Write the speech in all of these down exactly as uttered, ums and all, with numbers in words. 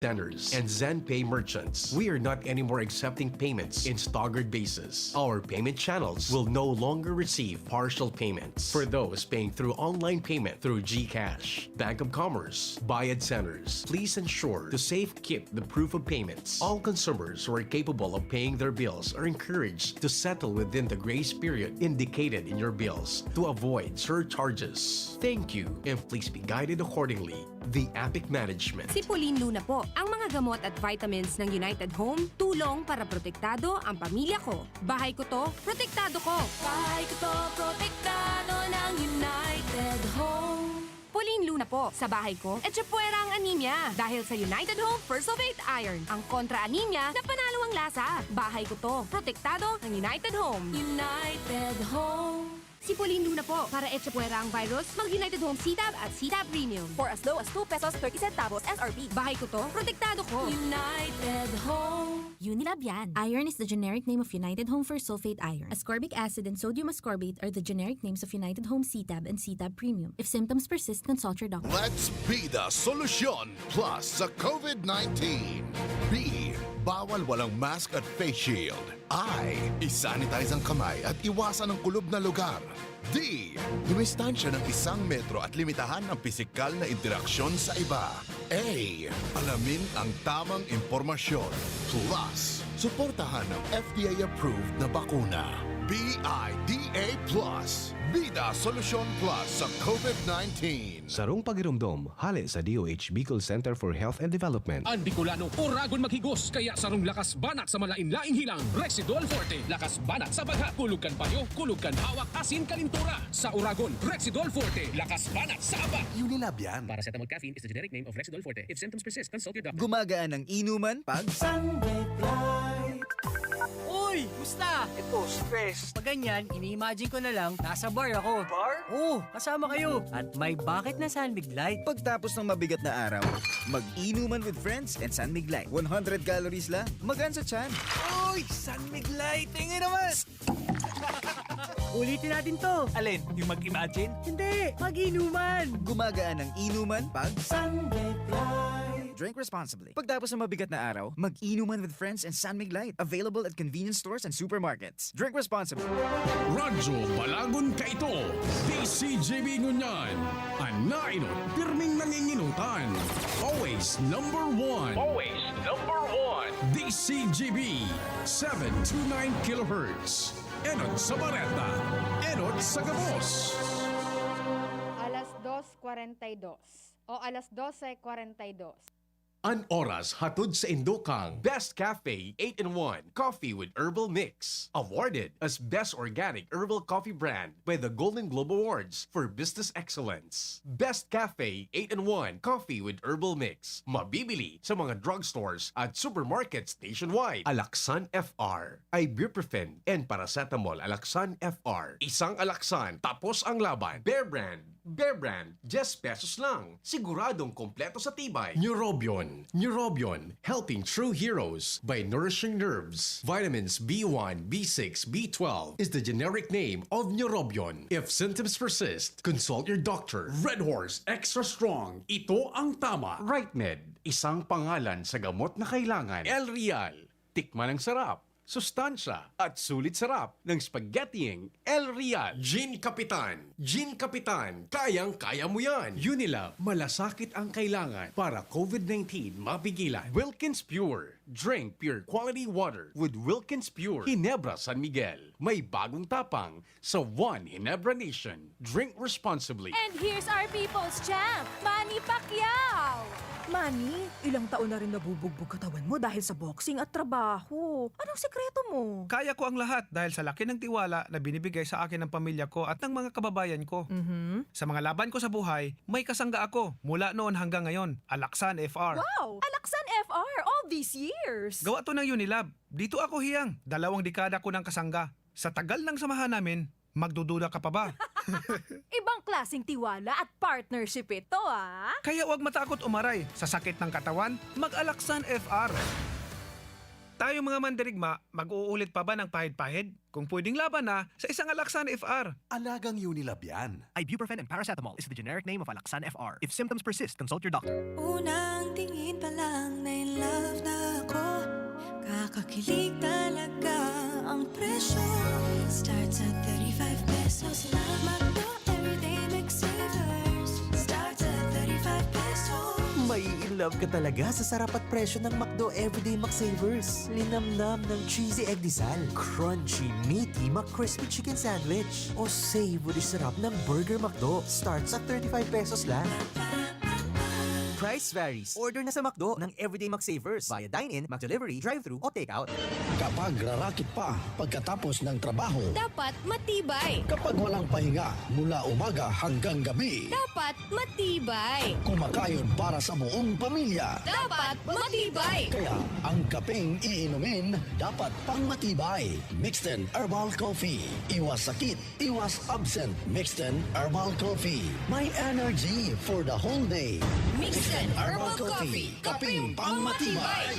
centers, and ZenPay merchants. We are not anymore accepting payments in staggered basis. Our payment channels will no longer receive partial payments. For those paying through online payment through GCash, Bank of Commerce, Bayad Centers, please ensure to safe keep the proof of payments. All consumers who are capable of paying their bills are encouraged to settle within the grace period indicated in your bills to avoid surcharges. Thank you, and please be guided accordingly. The Apic Management. Si Pauline Luna po. Ang mga gamot at vitamins ng United Home, tulong para protektado ang pamilya ko. Bahay ko to, protektado ko. Bahay ko to, protektado ng United Home. Pauline Luna po. Sa bahay ko, etchepuera ang anemia. Dahil sa United Home First of Eight Iron, ang kontra-anemia na panalo ang lasa. Bahay ko to, protektado ng United Home. United Home. Si Pauline Luna po. Para etchepuera ang virus, mag United Home C-Tab at C-Tab Premium. For as low as two pesos thirty centavos S R P. Bahay ko to, protektado ko. United Home. Unilab yan. Iron is the generic name of United Home First Sulfate Iron. Ascorbic acid and sodium ascorbate are the generic names of United Home C-Tab and C-Tab Premium. If symptoms persist, consult your doctor. Let's be the solution plus sa COVID nineteen. B, bawal walang mask at face shield. I, isanitize ang kamay at iwasan ang kulob na lugar. D, dumistansya ng isang metro at limitahan ang pisikal na interaksyon sa iba. A, alamin ang tamang impormasyon. Plus, suportahan ang F D A-approved na bakuna. B I D A plus. Bida Solusyon Plus sa COVID nineteen. Sarong pagiromdom, hale sa D O H Bicol Center for Health and Development. An Bicolano, oragon maghigos, kaya sarong lakas banat sa malain-laing hilang, Rexidol Forte. Lakas banat sa baghat, kulog kan payo, kulog kan hawak, asin kalintura. Sa oragon, Rexidol Forte. Lakas banat sa abat. Unilab yan. Paracetamol caffeine is the generic name of Rexidol Forte. If symptoms persist, consult your doctor. Gumagaan ang inuman pag Sunday Fly. Uy! Musta? Ito, stress. Pag ganyan, ini-imagine ko na lang, nasa bar ako. Bar? Oo, kasama kayo. At may bakit na San Mig Light. Pagtapos ng mabigat na araw, mag-inuman with friends and San Mig Light. One hundred calories lang. Magaan sa tiyan. Uy! San Mig Light! Tingin naman! Ulitin natin to. Alin? Yung mag-imagine? Hindi! Mag-inuman! Gumagaan ang inuman pag Sunday Fly. Drink responsibly. Pagtapos ng mabigat na araw, mag-inuman with friends and San Mig Light. Available at convenience stores and supermarkets. Drink responsibly. Radyo Balagon Kaito, D C G B Ngunyan, an nainot pirming nanginginutan. Always number one. Always number one. D C G B, seven two nine kilohertz. Enot sa Bareta, enot sa gabos. Alas dos cuarenta y dos o alas doce cuarenta y dos. An oras hatod sa indo kang Best Cafe eight-in-one Coffee with Herbal Mix. Awarded as Best Organic Herbal Coffee Brand by the Golden Globe Awards for Business Excellence. Best Cafe eight-in-one Coffee with Herbal Mix. Mabibili sa mga drugstores at supermarkets nationwide. Alaxan F R, ibuprofen, and paracetamol. Alaxan F R. Isang Alaxan, tapos ang laban. Bear Brand. Bear Brand, diyes pesos lang. Siguradong kompleto sa tibay. Neurobion. Neurobion, helping true heroes by nourishing nerves. Vitamins B one, B six, B twelve is the generic name of Neurobion. If symptoms persist, consult your doctor. Red Horse Extra Strong. Ito ang tama. Right Med, isang pangalan sa gamot na kailangan. El Real. Tikman ang sarap, sustansya, at sulit sarap ng spaghettiing El Real. Gin Kapitan. Gin Kapitan. Kayang-kaya mo yan. Unilab, malasakit ang kailangan para COVID nineteen mapigilan. Wilkins Pure. Drink pure quality water with Wilkins Pure. Ginebra San Miguel. May bagong tapang sa One Ginebra Nation. Drink responsibly. And here's our people's champ, Manny Pacquiao! Manny, ilang taon na rin nabubugbog katawan mo dahil sa boxing at trabaho. Anong sekreto mo? Kaya ko ang lahat dahil sa laki ng tiwala na binibigay sa akin ng pamilya ko at ng mga kababayan ko. Mhm. Sa mga laban ko sa buhay, may kasangga ako mula noon hanggang ngayon, Alaxan F R. Wow! Alaxan F R all these years! Gawa to ng Unilab. Dito ako hiyang. Dalawang dekada ko ng kasangga. Sa tagal ng samahan namin, magdududa ka pa ba? Ibang klaseng tiwala at partnership ito, ah! Kaya huwag matakot umaray. Sa sakit ng katawan, mag-Alaxan F R. Tayo mga mandirigma, mag-uulit pa ba ng pahid-pahid? Kung pwedeng laban na, sa isang Alaxan F R. Alagang Unilab yan. Ibuprofen and paracetamol is the generic name of Alaxan F R. If symptoms persist, consult your doctor. Unang tingin pa lang na in love na ako. Kakakilig talaga ang presyo. Starts at thirty-five pesos lang. McDo Everyday McSavers. Starts at thirty-five pesos. Mai-in love ka talaga sa sarap at presyo ng McDo Everyday McSavers. Linamnam ng cheesy egg disal, crunchy, meaty McCrispy chicken sandwich, o savory sarap ng Burger McDo. Starts at thirty-five pesos lang. Price varies. Order na sa McDo ng Everyday McSavers via dine-in, McDelivery, drive-thru o takeout. Kapag rarakit pa pagkatapos ng trabaho, Dapat matibay. Kapag walang pahinga mula umaga hanggang gabi, Dapat matibay. Kumakayod para sa buong pamilya. Dapat matibay. Kaya ang kapeng iinumin dapat pang matibay. Mixten Herbal Coffee. Iwas sakit, iwas absent. Mixten Herbal Coffee. May energy for the whole day. Mixten Herbal Coffee. Kapeng pangmatibay.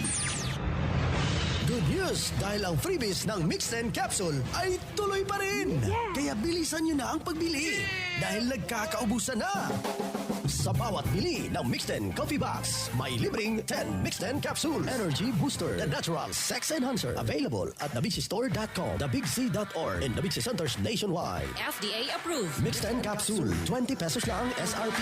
Good news! Dahil ang freebies ng Mixten Capsule ay tuloy pa rin! Kaya bilisan nyo na ang pagbili! Dahil nagkakaubusan na! Sa bawat bili ng Mixten Coffee Box, may libreng ten Mixten Capsule Energy Booster na Natural Sex Enhancer. Available at the big c store dot com, the big c dot org, and the big c centers nationwide. F D A approved. Mixten Capsule, twenty pesos lang S R P.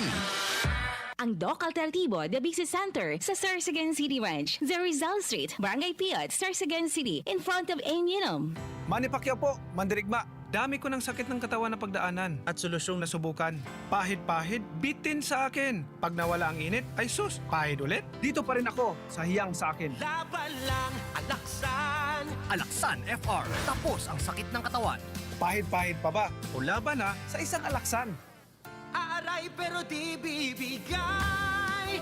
Ang Doc Alternativo, the Big C Center, sa Sorsogon City Ranch, the Rizal Street, Barangay Piot, Sorsogon City, in front of Aminom. Manny Pacquiao po, mandirigma. Dami ko ng sakit ng katawan na pagdaanan at solusyong nasubukan. Pahid-pahid, bitin sa akin. Pag nawala ang init, ay sus, pahid ulit. Dito pa rin ako sa hiyang sa akin. Laban lang, Alaksan. Alaksan F R. Tapos ang sakit ng katawan. Pahid-pahid pa ba? O laban na sa isang Alaksan. Aaray pero di bibigay.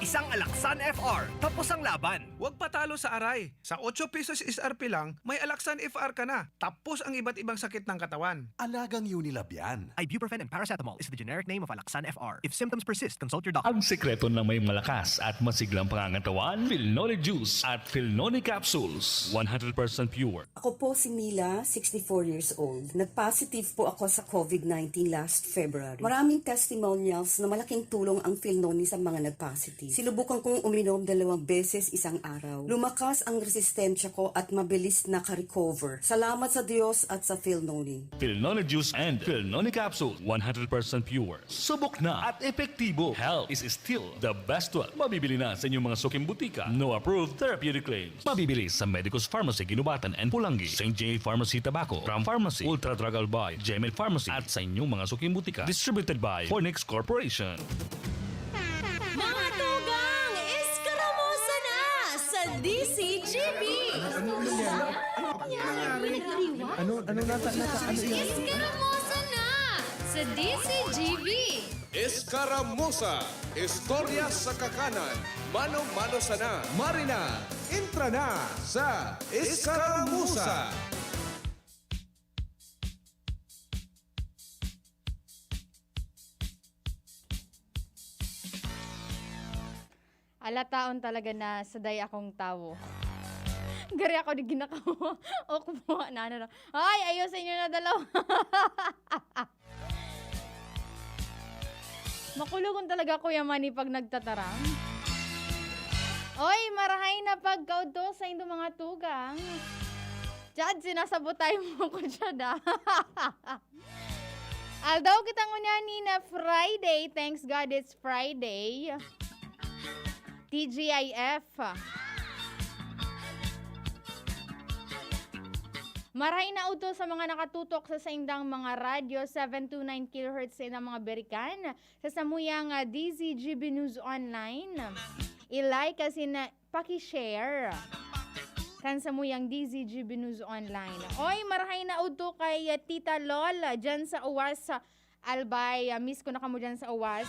Isang Alaksan F R, tapos ang laban. Huwag patalo sa aray. Sa otso pesos S R P lang, may Alaksan F R ka na. Tapos ang iba't ibang sakit ng katawan. Alagang Unilab yan. Ibuprofen and paracetamol is the generic name of Alaksan F R. If symptoms persist, consult your doctor. Ang sekreto ng may malakas at masiglang pangangatawan, Filnoni Juice at Filnoni Capsules. One hundred percent pure. Ako po si Mila, sixty-four years old. Nag-positive po ako sa covid nineteen last February. Maraming testimonials na malaking tulong ang Filnoni sa mga nag-positive. Sinubukan kong uminom dalawang beses isang araw. Lumakas ang resistensya ko at mabilis naka-recover. Salamat sa Diyos at sa Filnoni. Filnoni Juice and Filnoni Capsule, one hundred percent pure. Subok na at epektibo. Health is still the best wealth. Mabibili na sa inyong mga suking butika. No approved therapeutic claims. Mabibili sa Medicus Pharmacy, Guinobatan and Pulangi, Saint J Pharmacy, Tabaco, Ram Pharmacy, Ultra Drug Albay, Gmail Pharmacy, at sa inyong mga suking butika. Distributed by Fornix Corporation. Mga tugang, eskaramosa na sa D C G B! Ano nangyari? Ano nangyari? Ano, ano nata-, nata-, ano yan? Eskaramosa na sa D C G B! Eskaramosa, istorya sa kakanan, mano-mano sana. Marina, entra na sa Eskaramosa. Alataon talaga na saday akong tawo. Gari ako di ginakaw. O kumuha na ano na. Ay, ayusin nyo na dalawa. Makulogon talaga, Kuya Manny, pag nagtataram. Oy, marahay na pagkaudto sa indo mga tugang. Chad, sinasabotay mo ko, Chad, ah. Aldaw kita ngunyan ni na Friday. Thanks God it's Friday. T G I F. Marahay na udto sa mga nakatutok sa saindang mga radyo, seven two nine kilohertz sa indang mga birikan, sa samuyang, ah, D Z G B News Online. I-like asin, ah, paki-share kan samuyang D Z G B News Online. Oy, marahay na udto kay, ah, Tita Lola dyan sa Uwas, sa Albay, ah, miss ko na kamo dyan sa Uwas.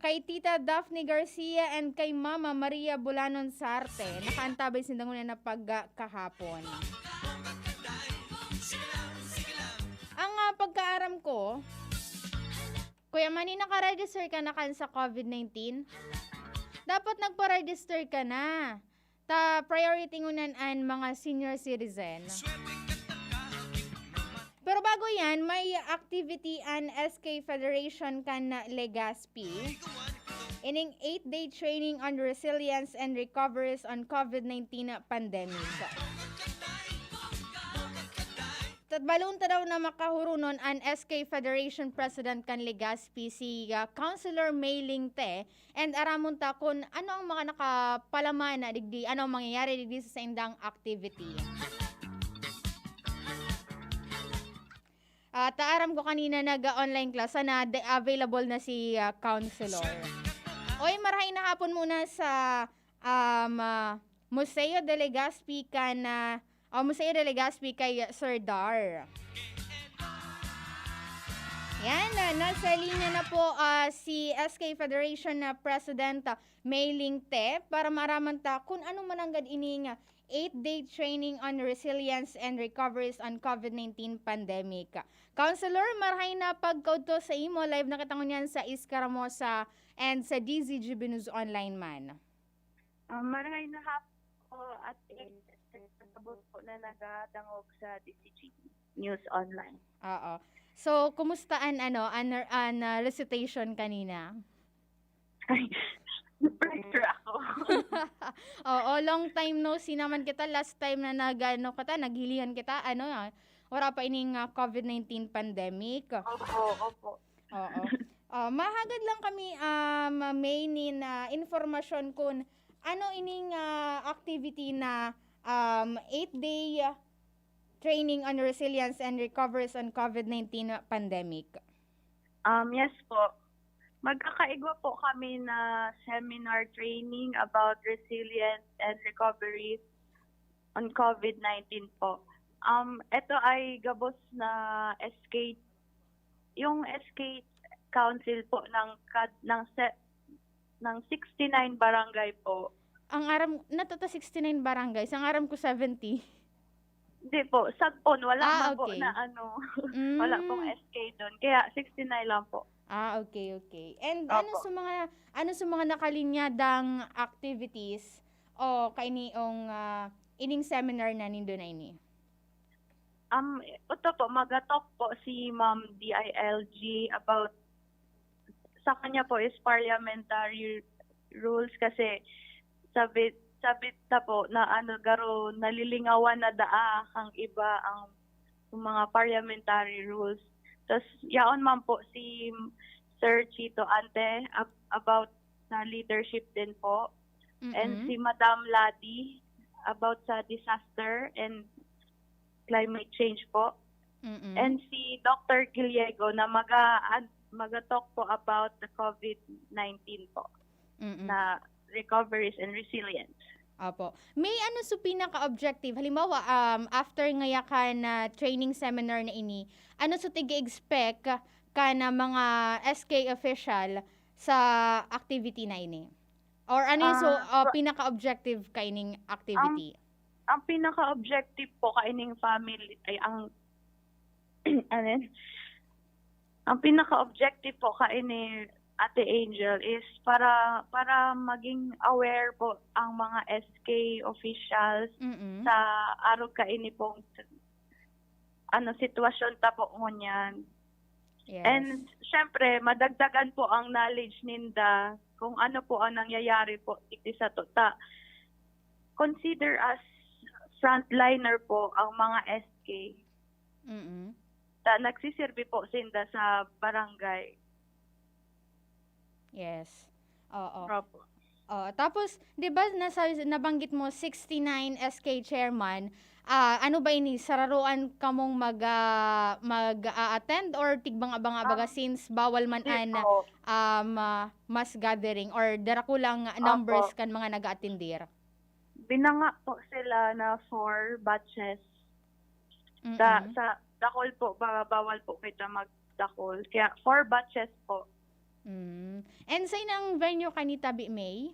Kay Tita Daphne Garcia and kay Mama Maria Bulanon Sarte. Nakaantabay sinda ngunyan na pagkahapon. Ang, ah, pagkaaram ko, Kuya Manny, naka-register ka na kan sa covid nineteen? Dapat nagpa-register ka na. Ta-, priority ngunyan an mga senior citizen. Pero bago yan, may activity an S K Federation kan Legazpi. Ining eight-day training on resilience and recoveries on COVID nineteen pandemic. Tatbalon ta daw na makahurunon an S K Federation President kan Legazpi, si, ah, Councilor May Lingte, and aramon ta kun ano ang mga nakapalaman na digdi, ano ang mangyayari digdi sa saindang activity. At aram ko kanina nag-online class, sana de-, available na si, ah, Councilor. Oy, marahay na hapon muna sa, um, ah, Museo de Legazpi kan, ah, o Museo de Legazpi kay Sir Dar. Yan, ah, nasa linya na po, ah, si S K Federation na President, ah, May Lingte para maaraman ta kung ano mananggad ining eight-day training on resilience and recoveries on COVID nineteen pandemic. Councilor, marahay na pagkaudto sa imo. Live na kita ngunyan sa Iskaramosa and sa D Z G B News Online man. Ah, marahay na hapon po, Ate. Sa po na nagadangog sa D Z G News Online. Oo. So, kumusta an, ano, an, an, ah, recitation kanina? Ay, pressure ako. Oo, long time no see naman kita. Last time na nag-ano kita, naghilihan kita, ano, ah, wala pa ining, ah, COVID nineteen pandemic. Opo, opo. Oo. Ah, mahagad lang kami, um, May, nin, ah, informasyon kun ano ining, ah, activity na, um, eight-day, ah, training on resilience and recoveries on COVID nineteen pandemic. Um, yes po. Magkakaigwa po kami na seminar training about resilience and recovery on COVID nineteen po. Um, ito ay gabos na S K, yung S K Council po ng kad-, ng se-, ng sixty-nine barangay po. Ang aram, natata sixty-nine barangays, ang aram ko seventy. Hindi po, sagpon, wala Ah, man po okay. na ano, wala pong Mm. S K doon. Kaya sixty-nine lang po. Ah, okay, okay. And ano Opo. sa mga, ano sa mga nakalinyadang activities o kainiong, ah, ining seminar na nindo na ini? Um, ito po, maga-talk po si Ma'am D I L G about, sa kanya po is parliamentary rules kasi sabi, sabi ta po na ano, garo nalilingawan na daa kang iba ang mga parliamentary rules. Tas yaon man po si Sir Chito Ante ab-, about sa leadership din po. And Mm-mm. si Madam Ladi about sa disaster and climate change po. Mm-mm. And si Doctor Gallego na maga-, ad-, maga-talk po about the COVID nineteen po Mm-mm. na recoveries and resilience. Opo. May ano so pinaka-objective? Halimbawa, um, after ngaya kan, ah, training seminar na ini, ano so tig-expect kan, ah, mga S K official sa activity na ini? Or ano yung so, Ah, ah, pro- pinaka-objective kaining activity? Ang pinaka-objective po kaining family ay ang, ano yun? Ang pinaka-objective po kaini, Ate Angel, is para, para maging aware po ang mga S K officials Mm. sa arog kaini pong, ano, sitwasyon ta po ngunyan. Yes. And, syempre, madagdagan po ang knowledge ninda kung ano po ang nangyayari po digdi sa tuta. Consider as frontliner po ang mga S K. Mm. Ta-, nagsiserbi po sinda sa barangay. Yes. Oo. Opo. Oo. Tapos, di ba, nasa-, nabanggit mo, sixty-nine S K chairman, ah, ano ba ini, sararoan kamong mag, ah, mag-a-attend or tigbanga-banga baga Ah, since bawal man hindi an, po. um, ah, mass gathering or darakulang numbers Opo. kan mga nag-aatendir? Binanga po sila na four batches. Sa, Mm. sa dakul po, ba-, bawal po kita magdakul. Kaya four batches po. Mm. And sa inang venue kanita, Bi May?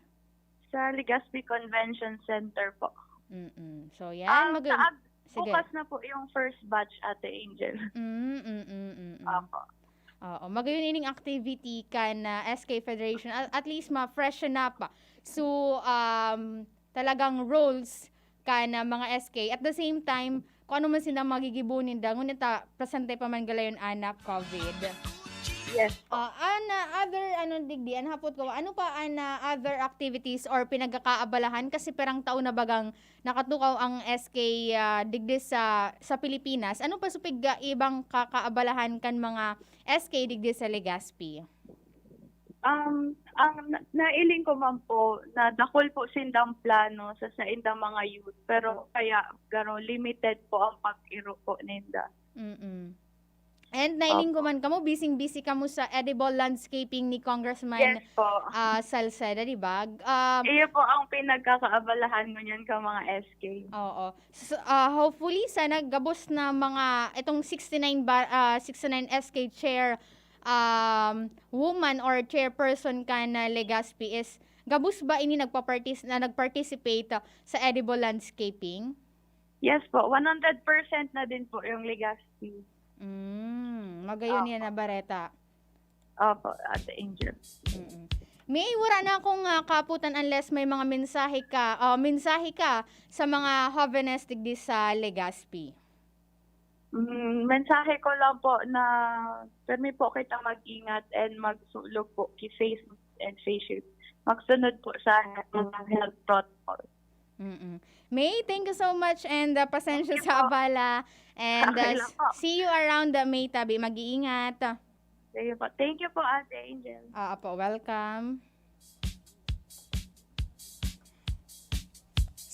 Sa Legazpi Convention Center po. Mm-mm. So, yan. Ah, Mag- sa ag-, Sige. bukas na po yung first batch, Ate Angel. Mm, mm, mm, mm, mm. Opo. Oo. Magayon ining activity kan, ah, S K Federation. At, at least, ma-freshen up. So, um, talagang roles kan, ah, mga S K. At the same time, kung ano man sindang magigibo ninda, ngunit ta, presente pa man galayon ana COVID. Yes po. Ah, an, ah, other, ano, digdi, an hapot ko, ano pa an, ah, other activities or pinagkakaabalahan? Kasi pirang taon na bagang nakatukaw ang S K, ah, digdi sa, sa Pilipinas. Ano pa supig, ah, ibang kakaabalahan kan mga S K digdi sa Legazpi? Um, ang na- nailing ko man po, na dakul po sindang plano sa saindang mga youth, pero kaya garo limited po ang pag-iro po ninda. Mm. And nailing ko Opo. man kamo, busy-busy kamo sa edible landscaping ni Congressman Yes po. ah, Salceda, di ba? Ah, Iyo po ang pinagkakaabalahan ngunyan ka mga S K. Oo. So, ah, hopefully, sana gabos na mga, itong sixty-nine, ba, ah, sixty-nine S K chair um, woman or chairperson kan Legazpi is, gabos ba ini nagpa-partic-, na nag-participate ah, sa edible landscaping? Yes po, one hundred percent na din po yung Legazpi. Mm, magayon yan Opo. na bareta. Opo, Ate Angel. Mm. May wala na akong ah, kaputan unless may mga mensahe ka, ah, mensahe ka sa mga hovenes digdi sa Legazpi. Mm, mensahe ko lang po na permi po kita mag-ingat and magsulog po ki face mask and face shield. Magsunod po sa mga health protocol. Mm-mm. May, thank you so much and uh, pasensya Thank you sa po. abala. And Okay uh, lang po. See you around the May tabi. Mag-iingat. Sige po. Thank you po, Ate Angel. Ah, po, welcome.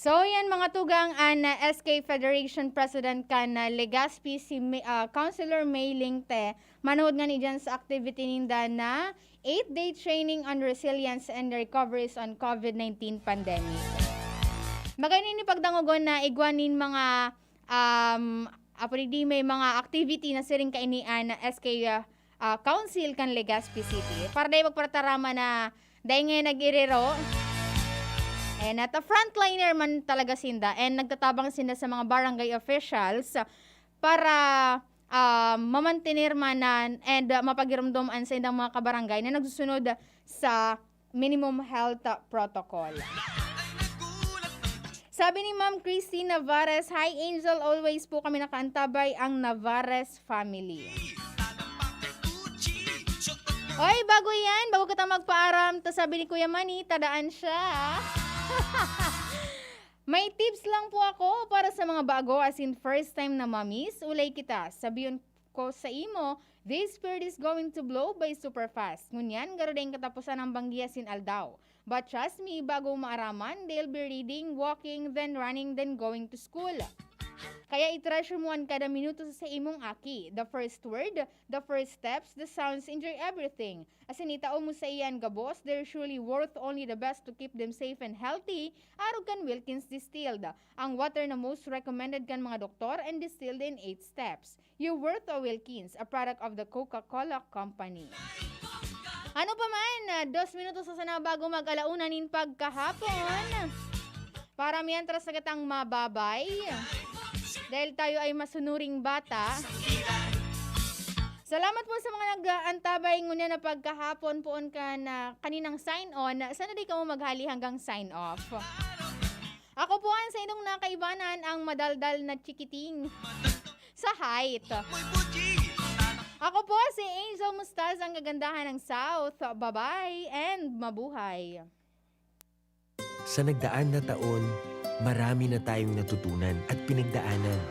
So yan mga tugang, an uh, S K Federation President kan uh, Legazpi, si May, uh, Councilor May Lingte, manungod nga ni dyan sa activity ninda na eight-day training on resilience and recoveries on COVID nineteen pandemic. Magayon ini pagdangogon na igwa nin mga um, apo di may mga activity na siring kaini an S K uh, uh, Council kan Legazpi City. Para dai magpatarama na dai nga nag-iriro. And at a frontliner man talaga sinda and nagtatabang sinda sa mga barangay officials para ah, mamantener man na, and ah, mapagiromdom an saindang mga kabarangay na nagsusunod sa minimum health ah, protocol. Sabi ni Ma'am Christine Navarez, "Hi Angel, always po kami nakaantabay ang Navarez family." Oy, bago yan, bago kita magpaaram, ta sabi ni Kuya Manny, tadaan siya. May tips lang po ako para sa mga bago, as in first time na mamis, ulay kita. Sabihon ko sa imo, this spirit is going to blow by super fast. Ngunyan, garo daing katapusan ang banggi asin aldaw. But trust me, bago maaraman, they'll be reading, walking, then running, then going to school. Kaya i-treasure mo an kada minuto sa imong aki. The first word, the first steps, the sounds, enjoy everything. Asin itao mo sa iyan gabos, they're surely worth only the best to keep them safe and healthy, arog kan Wilkins Distilled, ang water na most recommended kan mga doktor and distilled in eight steps. You're worth a Wilkins, a product of the Coca-Cola Company. Ano pa man, ah, dos minutos sa sana bago mag-alauna nin pagkahapon. Para mientras na kitang mababay, dahil tayo ay masunuring bata. Salamat po sa mga nag-aantabay ngunyan na pagkahapon poon kan kaninang sign on. Sana di kamo maghali hanggang sign off. Ako po ang sa inyong nakaibanan, ang madaldal na chikiting sa height. Ako po si Angel Mustaz, ang kagandahan ng South. Bye-bye and mabuhay. Sa nagdaan na taon, marami na tayong natutunan at pinagdaanan.